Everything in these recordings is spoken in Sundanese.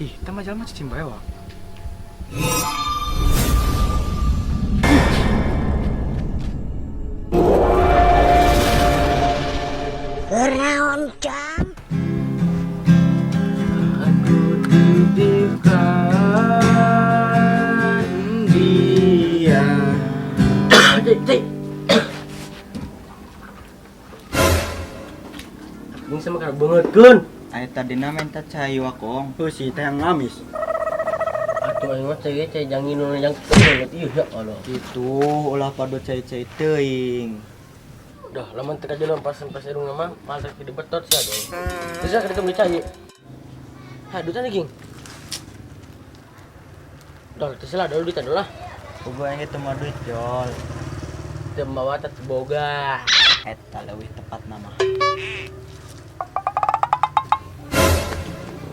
Ih, tah mah jalma cicing bae wa. Kunaon, Cang? Aku titipkan dia. Cik, cik. Ini sama karena bangetkeun. Aya tadina menta cai wakong. Heuh si teh yang ngamis. Atuh aing mah cai cai jang nu jang banget ieu ya Allah. Itu ulah pado cai-cai teuing. Dah, lamun teu kajeun pas pas irung mah mal teh dibetot sia dong. Bisa kada beli cai. Ha, duitnya nih, Ging. Dol, terserah dol duitnya dol lah. Boga aing teu mah duit jol. Teu mawa teh boga. Eta leuwih tepat nama.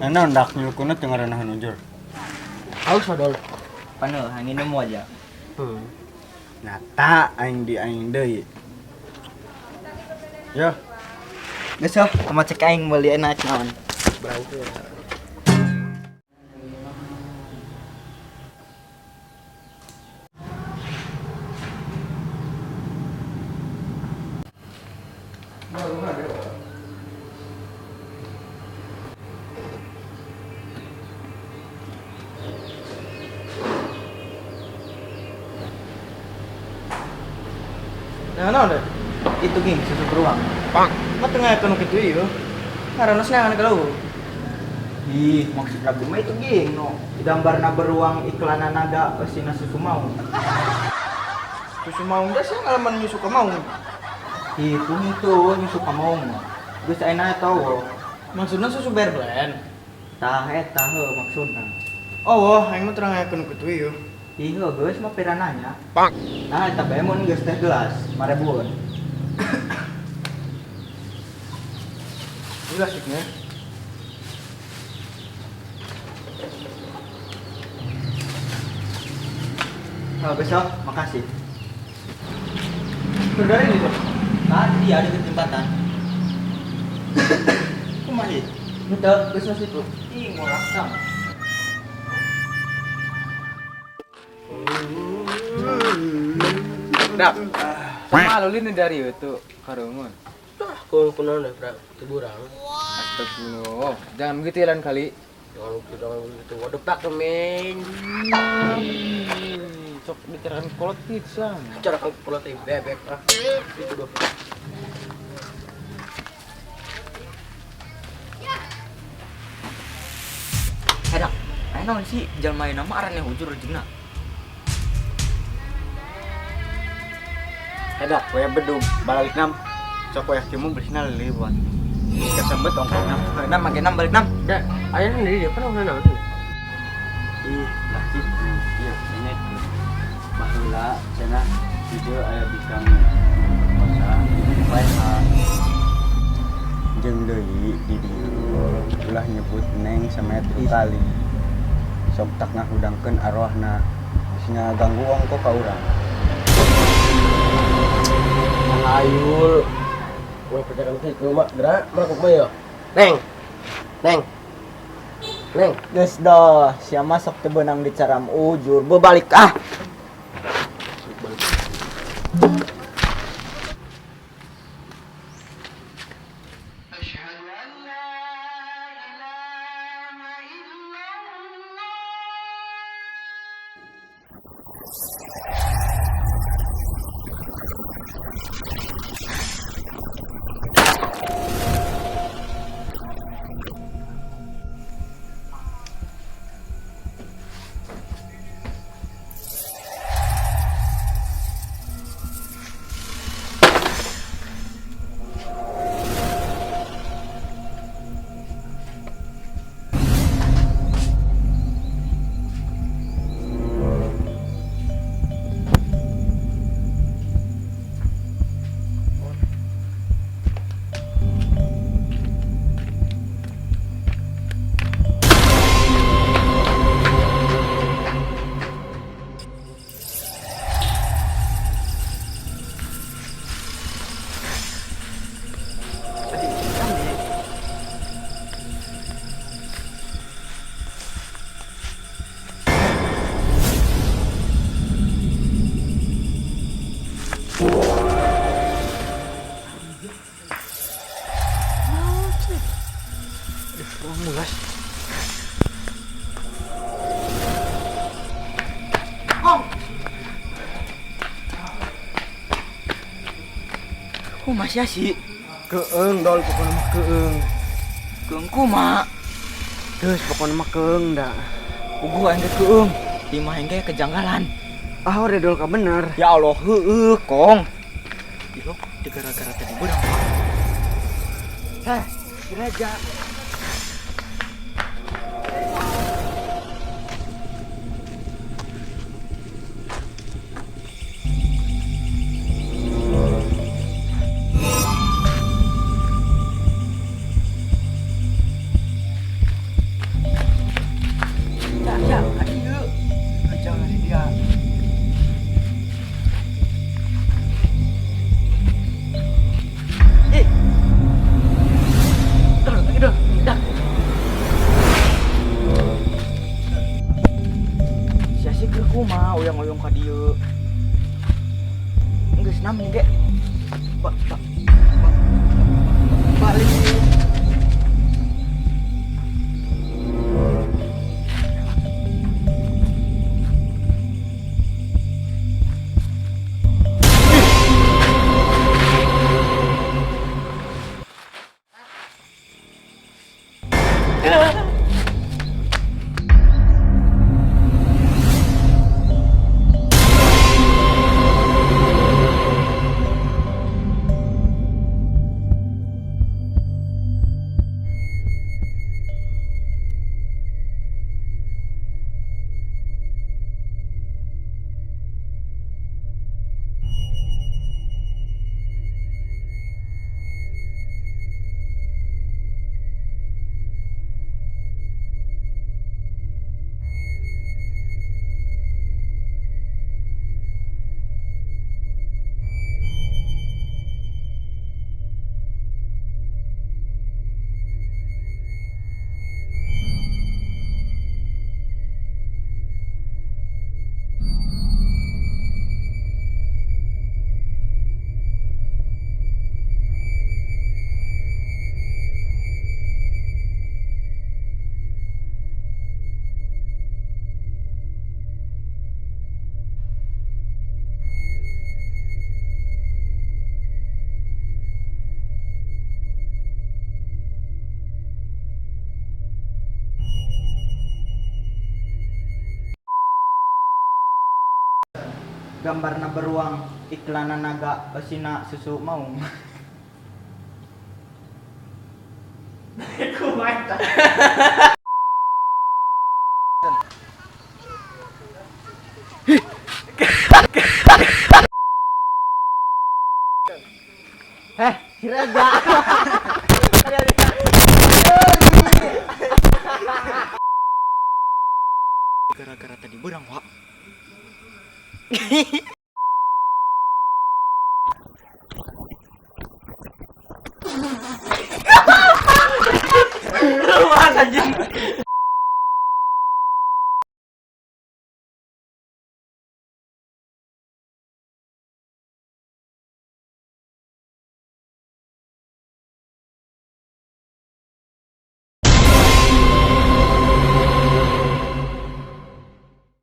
Nah, naon dak nyulukuna teu ngarenaheun ujur. Haus mah dol. Paneuh hang nginum aja. Nyata aing di aing deui. Yo, Geus oh, kumaha cek aing meuli enak naon. Berangkat. Nah, naon deh? Itu ging susu beruang. Pang. Mah teu ngayakeun nu kitu ieu. Ngaranna neangan ka leuweung. Ih, maksud lagu mah itu ging no. Gambarna beruang iklanna naga eusina susu maung. Susu maung teh sia ngalaman nyusu ka maung. Ih, itu itu nyusu ka maung. Geus ayeuna eta wo. Maksudna susu bear blend. Tah eta heuh maksudna. Oh, wah, aing mah teu ngayakeun nu kitu ieu. Ih, heuh geus mah pira nanya. Pang. Nah, eta bae mun geus teh gelas, marebueun. Jelas sih. Oh, besok, makasih. Dari ini tuh. Tadi ada di jembatan. Kumaha ieu? Henteu, geus situ. Ih, ngorah sama. Dak. Sama lulin dari itu karumun. Dah, kau kunaon deh, Bra. Tiburang. Astagfirullah. Jangan begitu ya lain kali. Jangan begitu, jangan begitu. Waduh, pak men. Sok bicarakan kolot pisan. Cara kau kolot teh bebek ah. Itu doh. Hedak, aya naon sih jalma ayeuna mah araneh ujur rejengna. Hedak, we bedug balik nam. Sok we kieu bersina leuwat. Kesembet ongkos nam. Nam make nam balik nam. Dah, ayah sendiri dia pernah naon? Ih, lah kitu. Ieu ini baheula cenah hijau aya bikang kosa bae jeung deui di dieu ulah nyebut neng sameter kali. Sok tak ngahudangkeun arwahna. Bisi ngaganggu ongko ka urang. Ayul. Wah, pacaran teh kumaha gerak, mah kumaha ya? Neng. Neng. Neng. Geus doh, sia mah sok teu beunang dicaram ujur. Bebalik ah. Beruang mulas. Kong. Oh, masih sih. Keeng dol pokoknya mah keeng. Keeng kumaha? Geus pokoknya mah keeng da. Ugu aing ge keeng. Imah aing ge kejanggalan. Ah, udah dol ka bener. Ya Allah, heueuh, Kong. Ilok gara-gara tadi beurang. Heh, gereja. Ya, ya, ka dieu. Jangan dia. Eh. Dol, dol, dah. Sia sih keur kumaha uyang-uyung ka dieu. Geus nam ge. Ba, ba, ba, balik. Gambarna beruang iklanan naga eusina susu maung. Kumaha eta? Heh, gereja. Gara-gara tadi beurang, Wak. Luas anjing.